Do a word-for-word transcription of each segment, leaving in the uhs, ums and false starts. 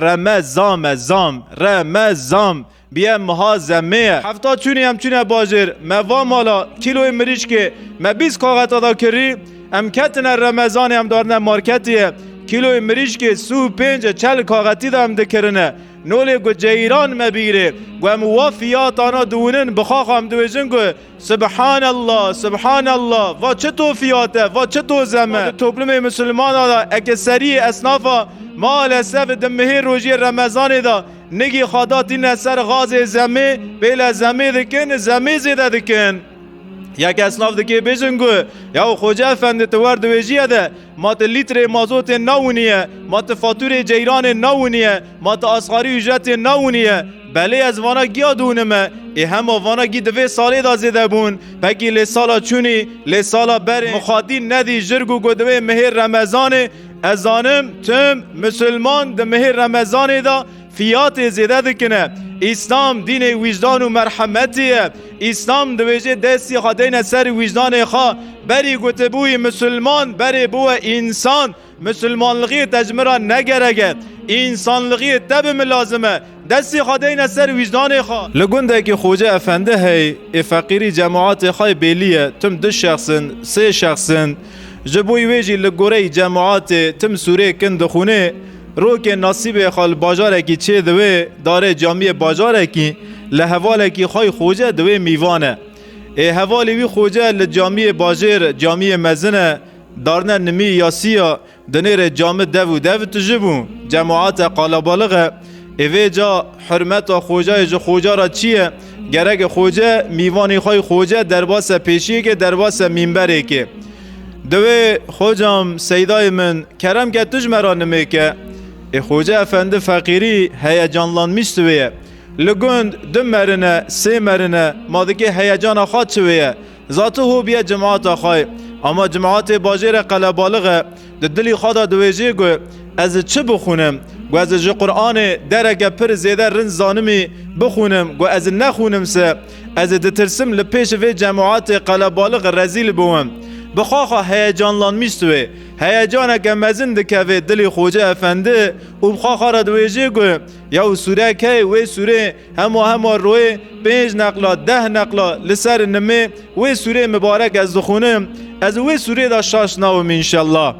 Remezan e, zam, Remezan. Biye miha zemê ye. Hefta çûnî em çûne bajêr. Me va mala kîloyê mirîşkê me bîst kaxeta da kirî. Em ketine Remezanê, em darine marketê ye. Kîloyê mirîşkê sî û pênc e, çel kaxetî de em dikirine. Nolê ku ceyran me bîrê. Ku em wa fiyatana diwinin, bi xaxa em diwêjin ku Subhanallah, Subhanallah. Va çito fiyat e, va çito zem e. Di toplumê misilmana de ekeseriyê esnafa maalesef di mihê rojiyê Remezanê de nigî xwe datîne ser gazê zemê, pêle zemê dikin, zemê zêde dikin. Yek esnaf dikê bêjin ku, ya Xoce Efendi, tu wer diwêjiye de, ma tu lîtrê mazotê nawiniye, ma tu fatûrê ceyranê nawiniye, ma tu asgarî ücretê nawiniye. Belê ez vana giya dûnime, ê hema vana gî di vê salê de zêde bûn. Pekî lê sala çûnî, lê sala berê, muxadî nedî jir ku ku di wê mihê Remezanê, ez zanim tim misilman di mihê Remezanê de fiyatê zêde dikine. Îslam dînê wîjdan û merhemetê ye. Îslam dibêje destî xwe deyne ser wîjdanê xwe. Berî ku tu bûyî misilman, berê bûwe însan. Misilmanlixiyê te ji min re ne gerek e. Însanlixiyê te bi min lazim e. Destê xwe deyne ser wîjdanê xwe. Li gundekî Xoce Efendi hey, ê feqîrî cemaatê xwe bêlî ye. Tim du şexs in, sê şexs in. Ji bo wê jî li goreyî cemaatê tim sûrê kin dixwînê. Rokê nasîbê xwe li bajarekî çê diwê, darê camiyê bajarekî, li hevalekî xwe Xoce diwê mîvan e. Ê hevalê wî Xoce li camiyê bajêr, camiyê mezin e, darine nimî ya sî ya, dinêre cami dev û dev tijî bû. Cemaate qalabalix e. Ê vê ca hurmeta Xocayê ji Xoca re çi ye? Gerek e Xoce mîvanî xwe Xoce derbase pêşiyê ke, derbase mînberê ke. Diwê, Xocam, seydayê min, kerem ke tu ji me re nimê ke. Ê Xoce Efendi feqîrî heyecanlanmîş diwê ye. Li gund du merine, sê merine, ma dikê heyecana xwe çi wê ye? Za tu ho biye cemaata xwe. Ama cemaatê bajêre qelebalix e, di dilî xwe de diwêjê ku ez çi bixwînim? Ku ez ji Qur'anê dereke pir zêde rind zanimî bixwînim, ku ez nexwînim se, ez ditirsim li pêş vê cemaatê qelebalix rezîl biwim. Bi xwe xwe heyecanlanmîş diwê. Heyecaneke mezin dikeve dilî Xoce Efendi û bi xwe xwe re diwêjê ku, ya û sûre key wê sûrê Hema hema royê pênc neqla, deh neqla li ser nimê wê sûrê mibarek ez dixwînim, ez wê sûrê de şaş nawim înşellah.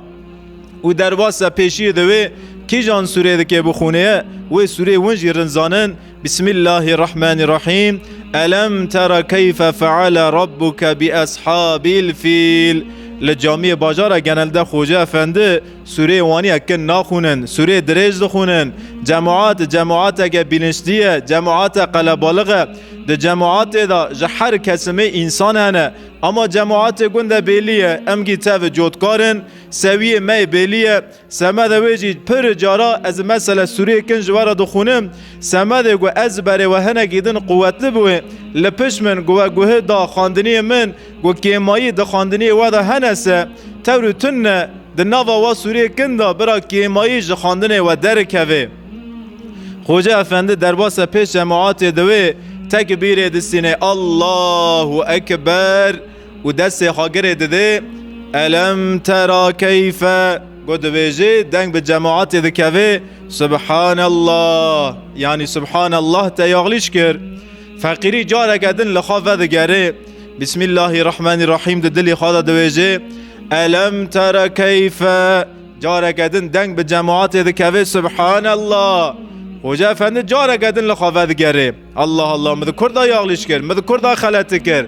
Û derbasa pêşiyê de wê kîjan sûrê dikê bixwînê ye, wê sûrê win jî rind zanin. Bismillahirrahmanirrahîm. Elem tera keyfe feale rabbuke bi eshabil fîl. Li camiyê bajara genelde Xoce Efendi Sûrê wanî ekin naxwînin, sûrê dirêj dixwînin. Cemaat, cemaateke bilinçlî ye, cemaate qelebalix e. Di cemaatê de ji her kesimê însan hene. Ama cemaatê gund de bêlî ye, em gî tevî cotkar in, sewiyê me yê bêlî ye. Semedê wê jî pir cara ez mesela sûrê kin ji we re dixwînim. Semedê ku ez berê we hinekî din quwetlî bûyê. Li pişt min ku we guhê da xwendiniyê min, ku kêmayî di xwendiniyê we de hene se, tewr û tune. Di nava wa sûrê kin de bira kêmayî ji xwendinê we derikeve. Xoce Efendi derbasa pêş cemaatê diwê tekbîrê distînê Allahu Ekber û destê xwe girê didê Elem tera keyfe. Go dibêjê deng bi cemaatê dikeve Subhanallah. Yanî Subhanallah te yaxlîş kir. Feqîrî careke din li xwe vedigerê. Bismillahirrahmanirrahîm di dilî xwe de diwêjê. Elem tera keyfe. Careke din deng bi cemaatê dikeve Subhanallah. Xoce Efendi careke din li xwe vedigerê. Allah Allah, min di kurda yaxlîş kir, min di kurda xeleti kir.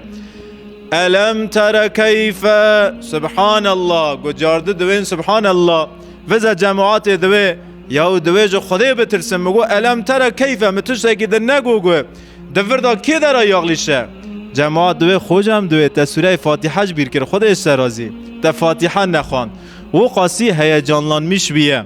Elem tera keyfe. Subhanallah. Go cardi diwên Subhanallah. Vize cemaatê diwê. Yaw diwê ji Xwedê bitirsin. Min go elem tera keyfe. Min tiştekî din nego go. Di vir de kê dera yaxlîş e? Cemaat diwê, Xocam diwê te sûreyê Fatîha ji bîr kir, Xwedê ji te razî. Te Fatîha nexwand. Wiqasî heyecanlanmîş bîye.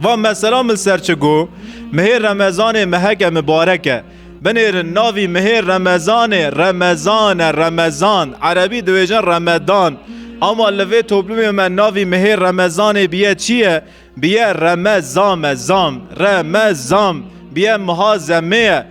Va mesela min ser çi go? Mihê Remezanê meheke mibarek e. Binêrin navî mihê Remezanê, Remezan e, Remezan. Erebî dibêjin Remedan. Ama li vê toplumê me navî mihê Remezanê biye çi ye? Biye reme zam e, zam, reme zam. Biye miha zemê ye.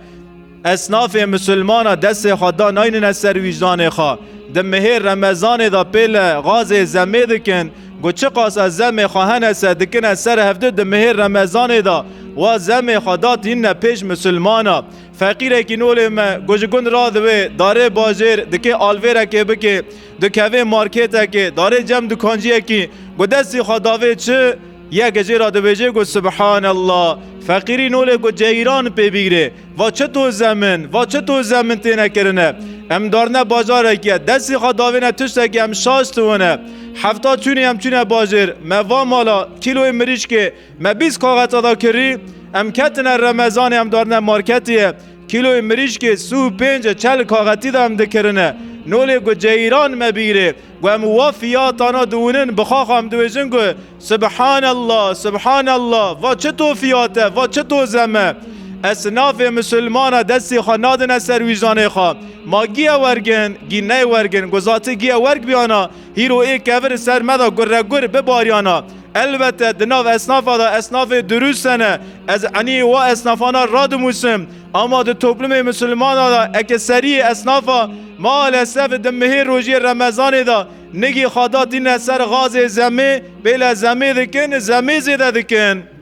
Esnafê misilmana destê xwe da naynine ser wîjdanê xwe. Di mihê Remezanê de pê li gazê zemê dikin, Ku çiqas ez zemê xwe henese dikine ser hevdu di mihê Remezanê de, wa zemê xwe da tînine pêş misilmana. Feqîrekî nolê me ku ji gund radibe darê bajêr dikê alvêrekê bike, dikeve marketekê, darê cem dukanciyekî ku destî xwe davê çi, yek jê re dibêje ku Subhanallah. Feqîrî nolê ku ceyran pê bîgirê. Va çito zemin, va çito zemin têne kirine. Em darine bajarekî ye, destî xwe davêne tiştekî em şaş diwine. Hefta çûnî em çûne bajêr, me va mala kîloyê mirîşkê me bîst kaxeta da kirî, em ketine Remezanê em darine marketê ye. Kîloyê mirîşkê sî û pênc e, çel kaxetî de em dikirine. Nolê ku ceyran me bîgirê, ku em wa fiyatana diwinin, bi xwe xwe em dibêjin ku Subhanallah, Subhanallah, va çito fiyat e, va çito zem e. Esnafê misilmana destî xwe nadine ser wîjdanê xwe. Ma giye wergin, gî ney wergin, ku zatî giye werg biyana, hîro ê kevir ser me de gurre gur bibariyana. Elbette di nav esnafa de esnafê dirûst hene. Ez enî wa esnafana radimûsim. Ama di toplumê misilmana de ekeseriyê esnafa maalesef di mihê rojiyê Remezanê de nigî xwe da tîne ser xazê zemê, bêle zemê dikin, zemê zêde dikin.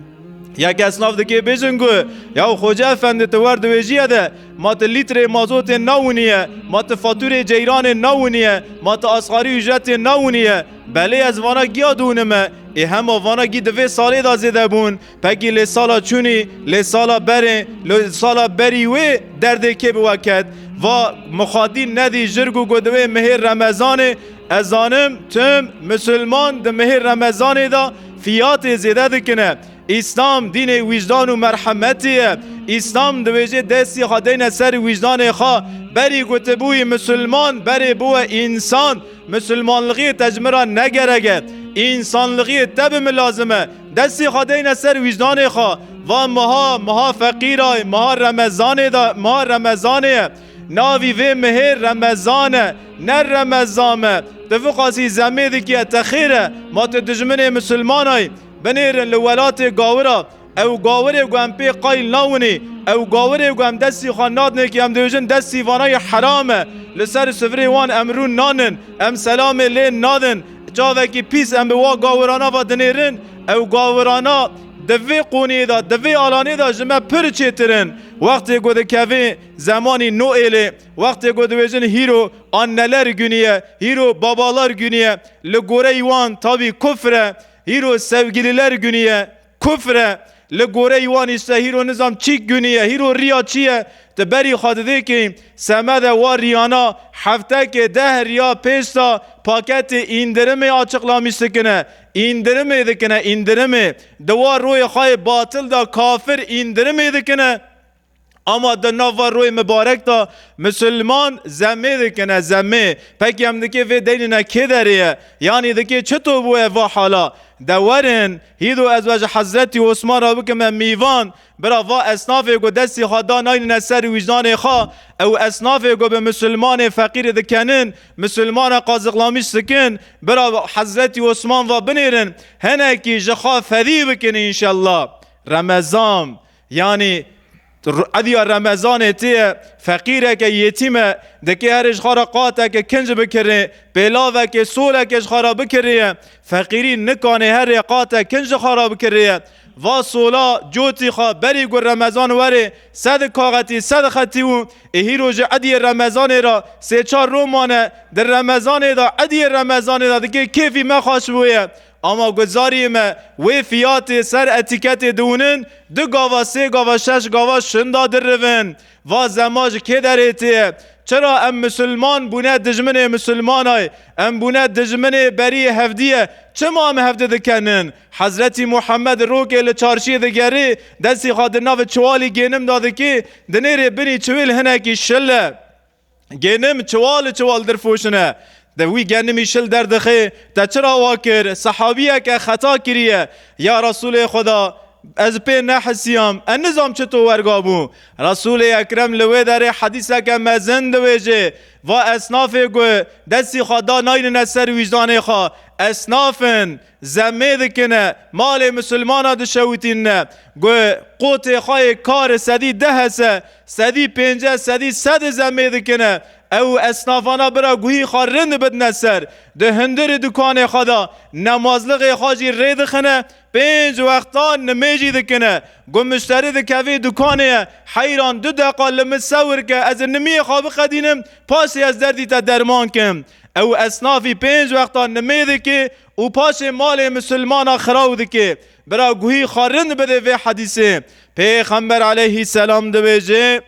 Yek esnaf dikê bêjin ku, ya Xoce Efendi, tu wer diwêjiye de, ma tu lîtrê mazotê nawiniye, ma tu fatûrê ceyranê nawiniye, ma tu asgarî ücretê nawiniye. Belê ez vana giya dûnime, ê hema vana gî di vê salê de zêde bûn. Pekî lê sala çûnî, lê sala berê, lê sala berî wê derdê kê bi we ket? Va muxadî nedî jir ku ku di wê mihê Remezanê, ez zanim tim misilman di mihê Remezanê de fiyatê zêde dikine. Îslam dînê wîjdan û merhemetê ye. Îslam dibêje destî xwe deyne ser wîjdanê xwe. Berî ku tu bûyî misilman, berê biwe însan. Misilmanlixê te ji min re ne gerek e. Însanlixê te bi min lazim e. Destî xwe deyne ser wîjdanê xwe. Va miha, miha feqîray, miha Remezanê de, miha Remezanê ye. Navî vê mihê Remezan e, ne Remezam e. Tu vixwazî zemê dikiye, te xêr e. Ma tu dijminê misilmanay, binêrin li welatê gawira. Ew gawirê ku em pê qayl nawinî, ew gawirê ku em destî xwe nadinê kî em dibêjin destî vanayî heram e. Li ser sifrê wan em rûn nanin, em selamê lê nadin. Çavekî pîs em bi wa gawirana ve dinêrin, ew gawirana di vê qoniyê de, di vê alanê de ji me pir çêtir in. Wextê ku dikevê zemanî Noêlê, wextê ku dibêjin hîro anneler günü ye, hîro babalar günü ye, li goreyî wan tabî kufr e, hîro sevgililer günü ye. Kufr e. Li goreyî wan îşte hîro nizam çîk günü ye, hîro riya çi ye? Tu berî xwe didê kî semede wa riyana heftekê deh riya pêşta paketê indirimê açıklamış dikine. Indirimê dikine, indirimê. Di wa royê xwe yê batil de kafir indirimê dikine. Ama di nav va royê mibarek de misilman zemê dikine, zemê. Pekî em dikê vê deynine kê derê ye? Yanî dikê çito bûye va hala? De werin, hîdo ez we ji Hezretî Osman re bikime mîvan, bira va esnafê ku destî xwe da naynine ser wîjdanê xwe, ew esnafê ku bi misilmanê feqîrê dikenin, misilmana qaziqlamiş dikin, bira Hezretî Osman va binêrin, hinekî ji xwe fedî bikin înşellah. Remezan, yanî, r-, ediya Remezanê tê ye, feqîreke yetîm e, dikê herê ji xwe re qateke kinc bikirê, pêlaveke soleke ji xwe re bikirê ye, feqîrî nikanê herê qate kinc ji xwe re bikirê ye. Va sola cotî xwe berî ku Remezan werê, sed kaxetî, sed xetî û ê hîro ji ediyê Remezanê re sê çar ro mane, di Remezanê de, ediyê Remezanê de dikê kêfî me xweş bûye. Ama guzarî me wê fiyatê ser etîketê diwinin, du gava, sê gava, şeş gava şinda dirivin. Va zema ji kê derê tê? Çira em misilman bûne dijminê misilmanay? Em bûne dijminê berî hevdiye. Çima em hevdi dikenin? Hezretî Muhammed rokê li çarşiyê digerî, destî xwe di nav çiwalî gênim de dikî, dinêrê binî çiwil hinekî şil e. Gênim çiwal çiwal dirfoşine. De wî genimî şil derdixê, te çira wa kir? Sehabiyeke xeta kiriye. Ya Resûlê Xweda, ez pê nehisiyam, ez nizam çito werga bû. Resûlê Ekrem li wê derê hedîseke mezin diwêjê. Va esnafê ku destî xwe da naynine ser wîjdanê xwe. Esnaf in. Zemê dikine, malê misilmana dişewitînine, ku qotê xwe yê kar sedî deh hese, sedî pênce, sedî sed zemê dikine. Ew esnafana bira guhî xwe rind bidine ser. Di hundirê dukanê xwe de nemazlixê xwe jî rê dixine, pênc wextan nimêjî dikine. Ku muşterî dikevê dukanê ye, heyran du deqa li min sewir ke, ez ê nimiyê xwe biqedînim, paşê ez derdî te derman kim. Ew esnafî pênc wextan nimê dike û paşê malê misilmana xiraw dike. Bira guhî xwe rind bide vê hedîsê. Pêxember aleyhisselam dibêje,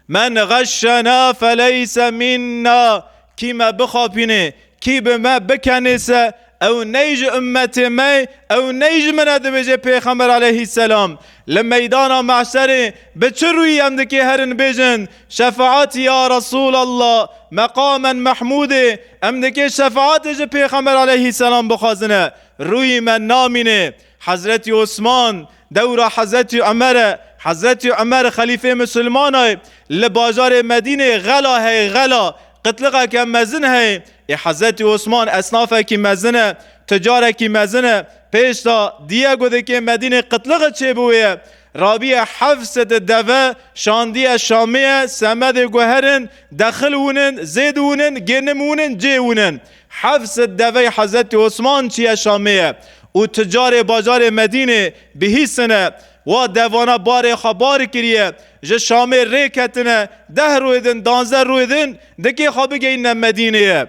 "Men ğeşşena feleyse minna." Kî me bixapîne, kî bi me bikenêse, ew ney ji ummetê me, ew ney ji min e, dibêje Pêxember aleyhisselam. Li meydana mehşerê bi çi rûyî em dikê herin bêjin, "Şefaat ya Resulallah, meqamen Mahmûdê", em dikê şefaatê ji Pêxember aleyhisselam bixwazine. Rûyî me namîne. Hezretî Osman, dewra Hezretî Umer e. Hezretî Umer xelîfê misilmana ye. Li bajarê Medînê xela heye, xela. Qitlixeke mezin heye. Ê Hezretî Osman esnafekî mezin e, ticarekî mezin e. Pêşta diye ku dikê Medînê qitlixi çêbûye ye. Rabiye heft sed deve şandiye Şamê ye, semedê ku herin, dexil wûnin, zêd wûnin, genim wûnin, cê wûnin. Heft sed devey Hezretî Osman çiye Şamê ye. Û ticarê bajarê Medînê bihîsine, wa devana barê xwe bar kiriye, ji Şamê rê ketine, deh rûyê din, danzdeh rûyê din, dikê xwe bigeyîne Medîneyê.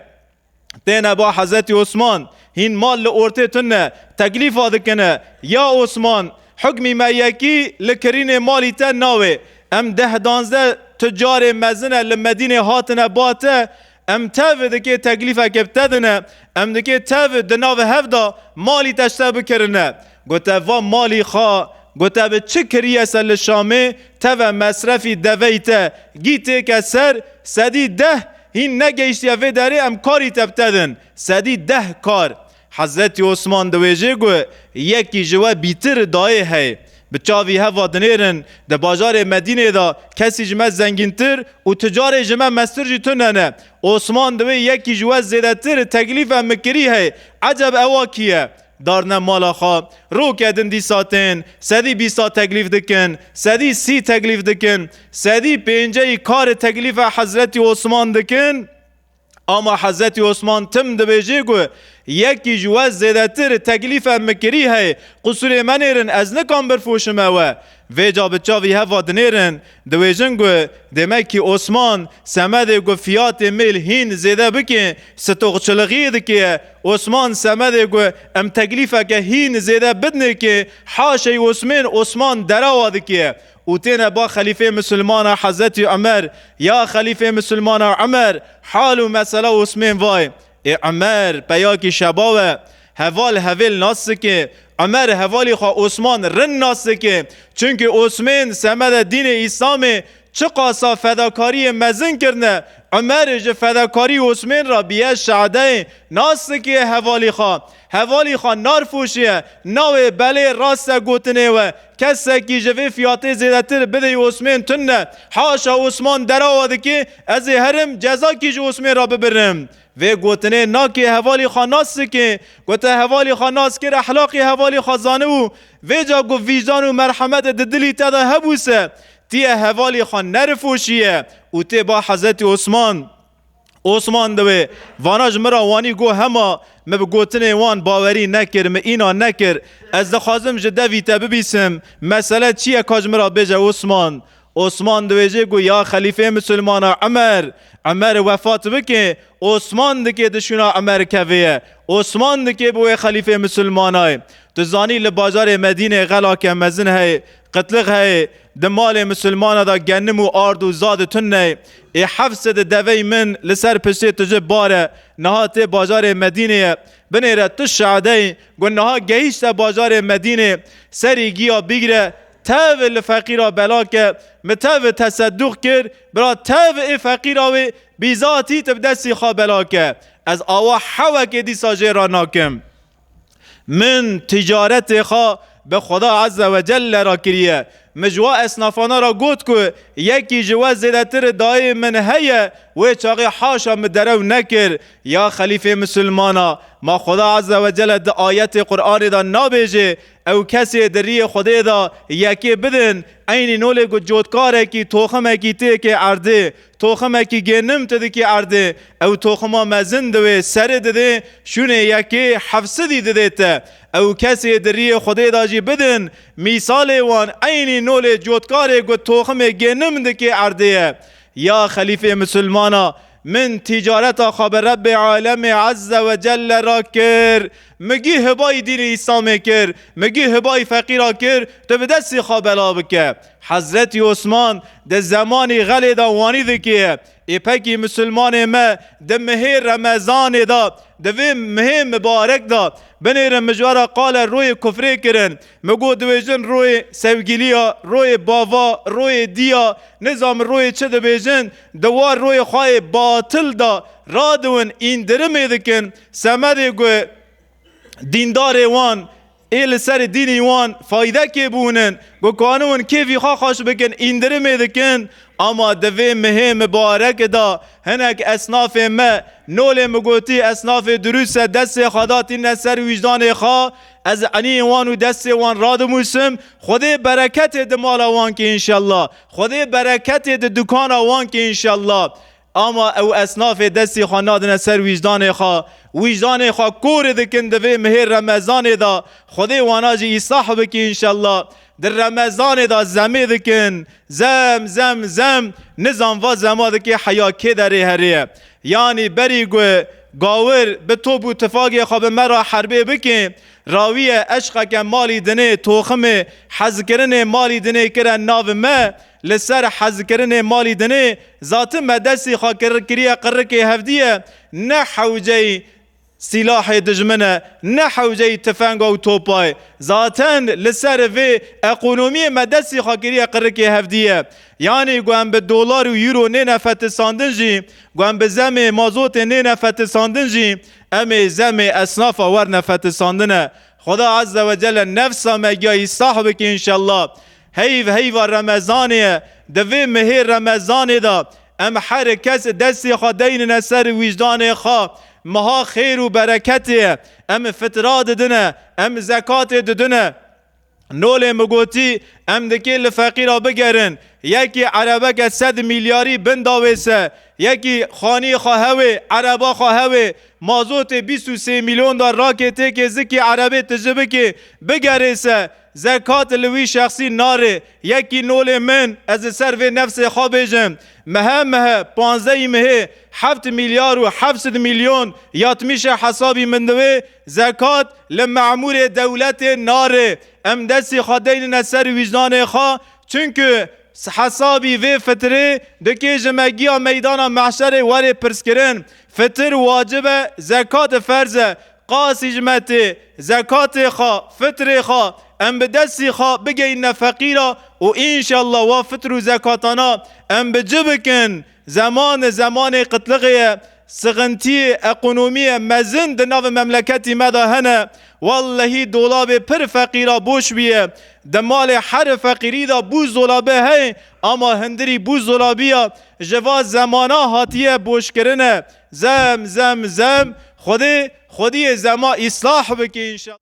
Têne ba Hezretî Osman, hîn mal li ortê tune, teklîfa dikine, ya Osman, hukmî me yekî li kirînê malî te nawê. Em deh danzdeh tucarê mezin e li Medînê hatine ba te, em tev dikê teklîfeke bi te dine, em dikê tev di nav hev de malî te ji te bikirine. Gote, va malî xwe, gote, bi çi kiriye se li Şamê, teve mesrefî deveyî te gî têke ser, sedî deh hîn negehiştiye vê derê, em karî te bi te din. Sedî deh kar. Hezretî Osman diwêjê ku yekî ji we bîtir dayê heye. Bi çavî heva dinêrin, di bajarê Medînê de kesî ji me zengîntir û ticarê ji me mestir jî tune ne. Osman diwê yekî ji we zêdetir teklîfe min kirî heye. Eceb ewa kî ye? Darne mala xwe. Rokê din dîsa tên, sedî bîsta teklîf dikin, sedî sî teklîf dikin, sedî pênceyî karê teklîfa Hezretî Osman dikin. Ama Hezretî Osman tim dibêjê ku yekî ji we zêdetir teklîfe min kirî heye, qusûrê me nêrin, ez nikan birfoşime we. Vêca bi çavî heva dinêrin, diwêjin ku demekî Osman semedê ku fiyatê mêl hîn zêde bike, stoqçilixiyê dike. Osman semedê ku em teklîfeke hîn zêde bidinê ke, haşey Osmên Osman derawa dike. Û têne ba xelîfê misilmana Hezretî Umer, ya xelîfê misilmana Umer, hal û mesela Osmên vay. Ê Umer peyakî şeba we, heval hevêl nas dike. Umer hevalî xwe Osman rind nas dike. Çimkî Osmên semede dînê Îslamê çiqasa fedakariyê mezin kirine. Umer ji fedakarî Osmên re biye şadeyê nas dike hevalî xwe. Hevalî xwe nar foşiye. Nawê belê raste gotinê we. Kesekî ji vê fiyatê zêdetir bideyî Osmên tune. Haşa Osman derawa dike, ez ê herim cezakî ji Osmên re bibirim. Vê gotinê nakê hevalî xwe nas dike. Gote hevalî xwe nas kir, ehlaqê hevalî xwe zanibû. Vêca ku vîjdan û merhemet di dilî te de hebû se, tîye hevalî xwe nerifoşiye û tê ba Hezretî Osman. Osman diwê, vana ji min re wanî got hema min bi gotinê wan bawerî nekir, min îna nekir. Ez dixwazim ji devî te bibîsim. Mesele çi ye ka ji min re bêje Osman? Osman diwêjê ku ya xelîfê misilmana Umer, Umer wefat bike, Osman dikê di şûna Umer kevê ye. Osman dikê bi wê xelîfê misilmana ye. Tu zanî li bajarê Medînê xelake mezin heye, qitlix heye, di malê misilmana de genim û ard û zad tune ye. Ê heft sed deveyî min li ser piştê tu ji bare, niha tê bajarê Medînê ye. Binêre tu şade yî, ku niha gehîşte bajarê Medînê, serî giya bigre, tev li feqîra bela ke, min tev tesedduq kir, bira tev ê feqîra wê bîzatî tu bi destî xwe bela ke. Ez awa hewekê dîsa jê re nakim. Min ticaretê xwe bi Xweda Azze ve Celle re kiriye. Min ji wa esnafana re got ku yekî ji we zêdetir dayê min heye, wê çaxê haşa min derew nekir. Ya xelîfê misilmana, ma Xweda Azze ve Celle di ayetê Qur'anê de nabêje, ew kesê di riyê Xwedê de yekê bidin, eynî nolê ku cotkarekî, toximekî têkê erdê, toximekî gênim tu dikî erdê, ew toxima mezin diwê, serê didê, şûnê yekê hefsidî didê te. Ew kesê di riyê Xwedê de jî bidin, mîsalê wan eynî nolê cotkarê ku toximê gênim dikê erdê ye. Ya xelîfê misilmana, min tîcareta xwe bi Rebbê Alemê Azze ve Celle re kir. Mi gî hibayî dînê Îslamê kir, mi gî hibayî feqîra kir, tu bi destê xwe bela bike. Hezretî Osman di zemanî xelê de wanî dike. Ê pekî misilmanê me di mihê Remezanê de, di vê mihê mibarek de, binêrin mi ji we re qale royê kufrê kirin. Mi got dibêjin royê sevgiliya, royê bava, royê diya, nizam royê çi dibêjin, di wa royê xwe yê batil de radiwin, îndirimê dikin. Semedê ku dîndarê wan ê li ser dînî wan faydekê bûnin, ku kanûn kêfî xwe xweş bikin, îndirimê dikin. Ama di vê mihê mibarek de hinek esnafê me, nolê min gotî esnafê dirûse destê xwe datîne ser wîjdanê xwe, ez eniyê wan û destê wan radimûsim, Xwedê bereketê di mala wan kê înşellah. Xwedê bereketê di dukana wan kê înşellah. Ama ew esnafê destê xwe nadine ser wîjdanê xwe, wîjdanê xwe korê dikin di vê mihê Remezanê de, Xwedê wana jî îslah bike înşellah. Di Remezanê de zemê dikin, zem, zem, zem, nizam va zema dike heya kê derê herê ye. Yanî berî ku gawir bi top û tifagê xwe bi me re herbê bike, rawiye eşqeke malî dinê, toximê hezkirinê malî dinê kire nav me, li ser hezkirinê malî dinê, zatin me destî xwe kir-, kiriye qirikê hevdî ye, ne hewceyî sîlahê dijmin e, ne hewceyî tifenga û topa ye. Zaten li ser vê ekonomiyê me destî xwe kiriye qirikê hevdî ye. Yanî ku em bi dolar û euro nêne fetisandin jî, ku em bi zemê mazotê nêne fetisandin jî, em ê zemê esnafa werne fetisandine. Xweda Azze ve Celle nefsa me giya îslah bike înşellah. Heyv heyva Remezanê ye. Di vê mihê Remezanê de em her kes destê xwe deynine ser wîjdanê xwe. Meha xêr û bereketê ye. Em fitra didine, em zekatê didine. Nolê min gotî, em dikê li feqîra bigerin. Yekî erebeke sed milyarî bin dawê se, yekî xanî xwe hewê, ereba xwe hewê, mazotê bîst û sê milyon da rakê têkê zikî erebê tiji bikê, bigerê se, zekat li wî şexsî narê. Yekî nolê min, ez li ser vê nefsê xwe bêjim, mehe mehe, panzdehî mihê, heft milyar û heft sed milyon yatmîşe hesabî min diwê, zekat li memûrê dewletê narê. Em destê xwe deynine ser wîjdanê xwe, çunku hesabî vê fitrê dikê ji me giya meydana mehşerê werê pirskirin. Fitir wacib e, zekat ferz e. Qasî ji me tê, zekatê xwe, fitrê xwe, em bi destî xwe bigeyîne feqîra û înşallah wa fitr û zekatana em bi ci bikin. Zeman, zemanê qitlixê ye, sixintiyê, ekonomiyê mezin di nav memleketî me de hene. Wallehî dolabê pir feqîra boş bûye. Di malê her feqîrî de buzdolabê heye, ama hindirî buzdolabiya ji va zemana hatiye boşkirine. Zem, zem, zem. Xwedê, Xwediyê zema îslah bike înşallah.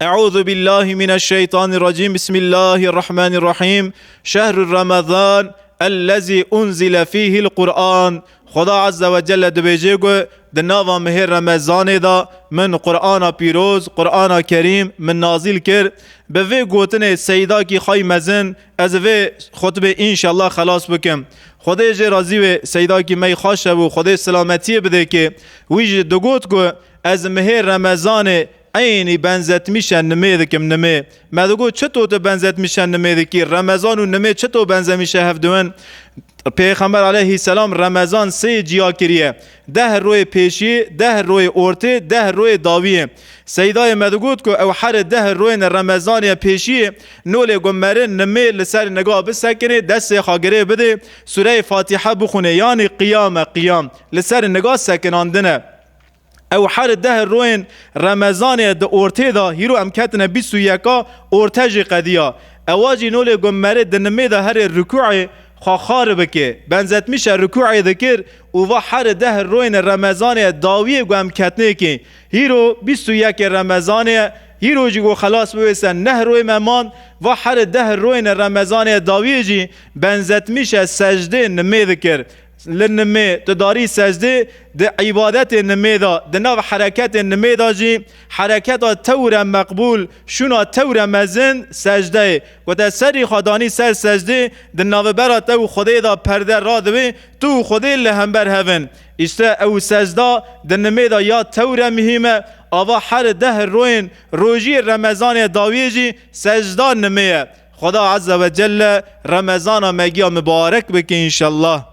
Eûzu billahi mineşşeytanirracîm. Bismillahirrahmanirrahîm. Şehru Remezan ellezî unzile fîhil Qur'an. Xweda Azze ve Celle dibêje ku di nava mihê Remezanê de min Qur'ana pîroz, Qur'ana Kerîm min nazîl kir. Bi vê gotinê Seydakî xwey mezin ez vê xutbê înşallah xelas bikim. Xwedê jê razî wê, Seydakî me yî xweş hebû, Xwedê silametiyê bidê kê. Wî jî digot ku ez mihê Remezanê eynî benzetmîşe nimê dikim, nimê. Me digot, çito tu benzetmîşe nimê dikî? Remezan û nimê çito benzemîşe hevdiwin? Pêxember aleyhisselam Remezan sê ciya kiriye. Deh royê pêşiyê, deh royê ortê, deh royê dawiyê. Seydayê me digot ku ew her deh royên Remezanê pêşiyê nolê ku meri nimê li ser niga bisekinê, destê xwe girê bidê, sureyê Fatiha bixwînê, yanî qiyam e, qiyam. Li ser niga sekinandin e. Ew her deh royên Remezanê di ortê de, hîro em ketine bîst û yeka, orte jî qediya. Ewa jî nolê ku merê di nimê de herê rukûê xwe xar bike. Benzetmîşe rukûê dikir û va herê deh royên Remezanê dawiyê ku em ketnêkê. Hîro bîst û yekê Remezanê ye. Hîro jî ku xelas bibê se neh royê me man, va herê deh royên Remezanê dawiyê jî benzetmîşe secdê nimê dikir. Li nimê tu darî secdê, di îbadetê nimê de, di nav hereketê nimê de jî hereketa tewre meqbûl, şûna tewre mezin secdeyê. Ku te serî xwe danî ser secdê, di navbera te û Xwedê de perde radibê, tu û Xwedê li hember hev in. Îşte ew secda di nimê de ya tewre muhîm e, ava her deh royên rojiyê Remezanê dawiyê jî secda nimê ye. Xweda Azze ve Celle Remezana me giya mibarek bike înşellah.